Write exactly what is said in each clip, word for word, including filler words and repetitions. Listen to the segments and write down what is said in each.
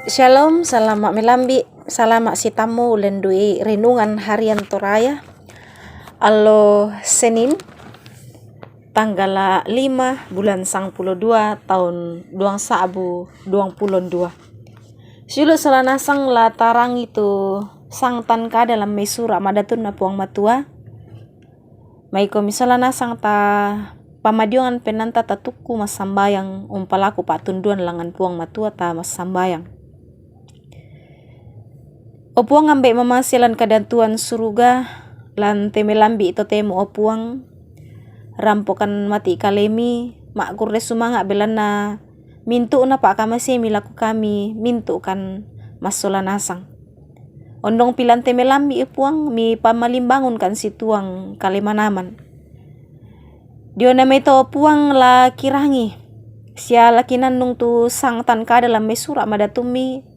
Shalom, salama' melambi', salama' sitammu ullendui renungan harian Toraya. Allo Senin, tanggal lima bulan sangpulo dua taun duang sa'bu duang pulo dua. Siulu' sola nasang la tarangi tu sangtan kada lam mai sura' madatunna Puang Matua. Maikomi sola nasang ta pamadiongan pennanta tatukku massambayang umpalaku pa'tunduan langngan Puang Matua ta massambayang. O Puang, ambe' mamase lan kadantuan suruga, lan te melambi' totemo, o Puang, rampokan mati' kalemi, ma'kurre sumanga' belanna mintu'na pa'kamasemi lako kami mintu' kan massola nasang. Ondongpi lan te melambi', o Puang, mipammalimbangunkan situang kale manaman. Diona mai to, o Puang, la kirangi sia la kinannung tu sangtan kada lan mai sura' madatummi.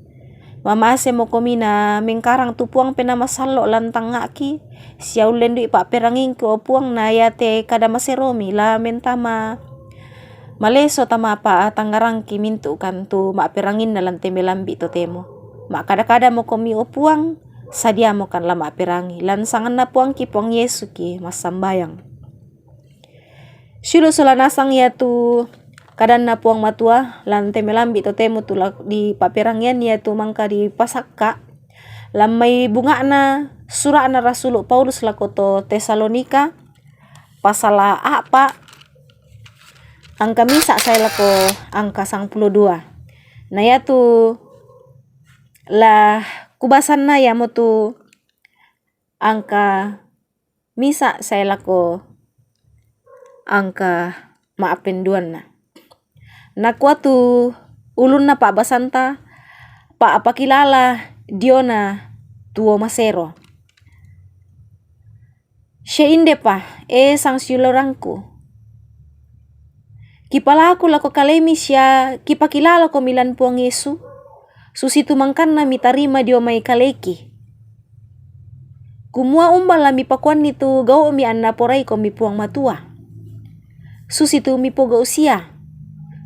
Mamasemokomi na mengkarang tu Puang Penaa Masallo' lan tangnga'ki, sia ullendui pa'perangingki, o Puang, na iate kada maseromi la mentama maleso tama pa'tangnga'ki mintu' kan tu ma'peranginna lan te melambi' totemo. Ma'kada-kadamokomi, o Puang, sadiamokan la ma'perangi, lan sanganna Puangki Puang Yesu ki massambayang. Siulu' sola nasang iatu kadanna Puang Matua, lan te melambi' totemo tu la dipa'perangian iatu mangka dipasakka', lan mai bunga'na sura'na Rasulu' Paulus lako to Tesalonika, pasala a'pa', angka misa' sae lako angka sangpulo dua. Na iatu la kubasanna iamotu angka misa' sae lako angka ma'penduanna. Nakua tu ulunna pa'basanta, pa'pakilala diona tuo masero. Sia indepa, e sangsiulurangku, kipalaku lako kalemi sia kipakilalakomi lan Puang Yesu, susitu mangkanna mitarima dio mai kaleki. Kumua umba la mipakuanni tu gau'mi anna poraikomi Puang Matua, susitu mipogau' sia.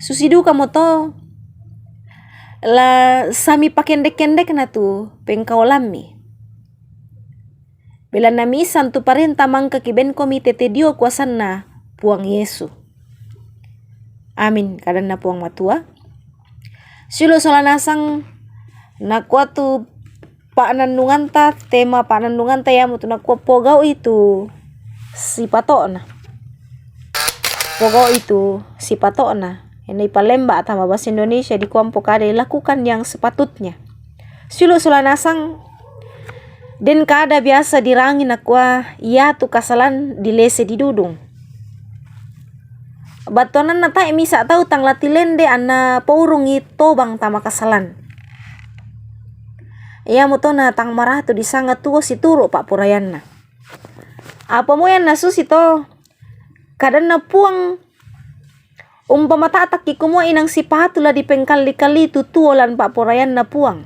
Susi dukamoto la samipakendek-kendekna tu pengkaolammi. Belanna miissan tu parenta mangka kibenkomi tete dio kuasanna Puang Yesu. Amin, kadanna Puang Matua. Siulu' sola nasang, nakua tu pa'nannunganta, tema pa'nannunganta iamotu nakua pogau'i tu sipato'na. Pogau'i tu sipato'na. Ina ipalemba' tama bahasa Indonesia dikua umpokadai lakukan yang sepatutnya. Siulu' sola nasang, den kada biasa dirangi nakua iatu kasalan dilese didudung. Battuananna tae' misa' tau tang la tilende anna pourungi tobang tama kasalan. Iamoto na tang maratu disanga tuo situru' pa'poraianna. Apa moi anna susi to, kadanna Puang umpamata'takki kumua inang sipatu la dipengkalli-kalli tu tuo lan pa'poraianna Puang.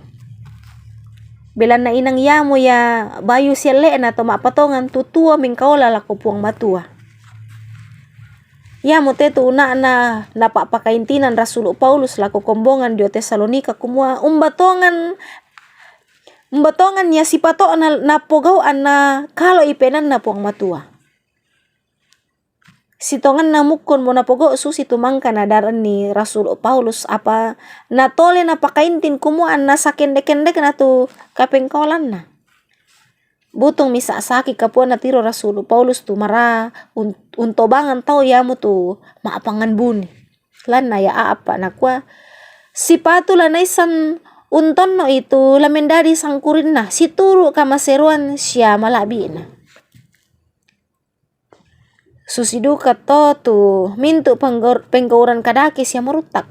Belanna inang iamo ia bayu sielle'na to ma'patongan tu tuo mengkaola lako Puang Matua. Iamo te tu una'na napa'pakaintinan Rasulu' Paulus lako kombongan dio Tesalonika kumua umba tongan, umba tongan ia sipato'na napogau' anna kalo'i penaanna Puang Matua. Sitonganna mukkunmo napogau' susitu mangka nadaranni Rasulu' Paulus, apa natole napakaintin kumua anna sakendek-kendekna tu kapengkaolanna. Butung misa' saki kapuana tiro Rasulu' Paulus tu mara un-, untobangan tau iamotu ma'pangan buni. Lan aya' a'pa' nakua, sipatu la naissan untonno'i tu la mendadi sangkurinna situru' kamaseroan sia mala'bi'na. Susi duka to tu mintu' panggaur-, penggauran kadake sia maruttak.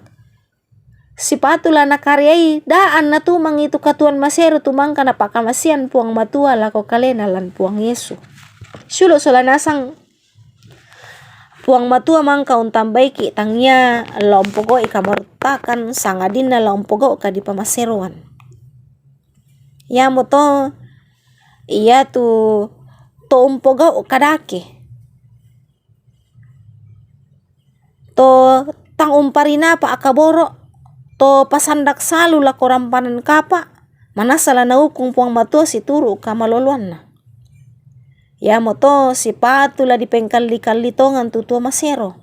Sipatu la nakariai da'an natumangi tu katuoan masero tu mangka napa'kamasean Puang Matua lako kalena lan Puang Yesu. Siulu' sola nasang, Puang Matua mangka untambaiki tangia la umpogau'i kamaruttakan sangadinna la umpogau' kadipamaseroan. Iamoto iatu to umpogau' kadake, to tang umparinapa akaboro', to pasandak salu lako rampanan kapa', manassa la naukung Puang Matua situru' kamaloloanna. Iamoto sipatu la dipengkalli-kalli tongan tu tuo masero.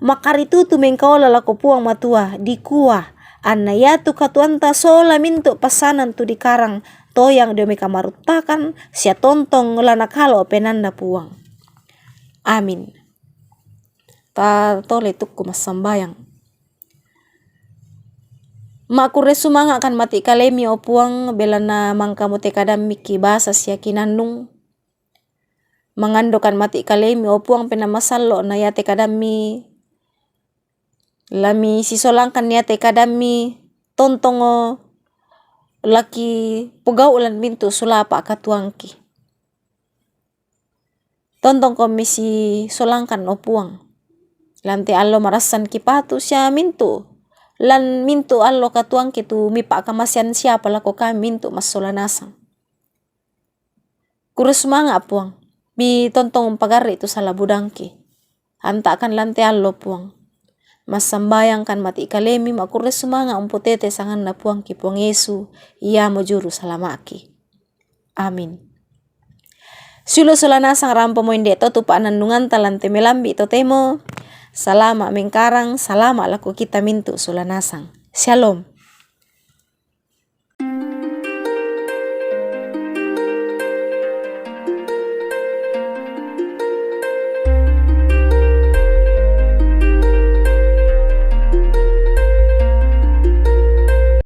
Makkaritutu mengkaola lako Puang Matua, dikua, anna iatu katuoanta sola mintu' passanan tu dikarang toyang dio mai kamaruttakan, sia tontong la nakalo' penaanna Puang. Amin. Tatole tukku massambayang. Makkurre sumanga'kan mati' kalemi, o Puang, belanna mangkamo tekadammi kibasa sia kinannung. Mangandokan mati' kalemi, o Puang, Penaa Masallo', na iate kadammi lami sisolangkan, iate kadammi tontongo laki pogau' lan mintu' sulapa' katuoangki. Tontongkomi sisolangkan, o Puang, lan te allo marassan kipatu sia mintu' lan mintu' allo katuoangki tu mipa'kamasean siapa lako kami mintu' massola nasang. Kurre sumanga', Puang, mi tontong umpagarri' tu sala budangki. Anta'kan lan te allo, Puang. Massambayangkan mati' kalemi, makkurre sumanga' umpotete sanganna Puangki Puang Yesu, iamo juru salama'ki. Amin. Siulu' sola nasang rampomo inde to tu pa'nannunganta lan te melambi' totemo. Salama' mengkarang, salama' lako kita mintu' sola nasang. Syalom.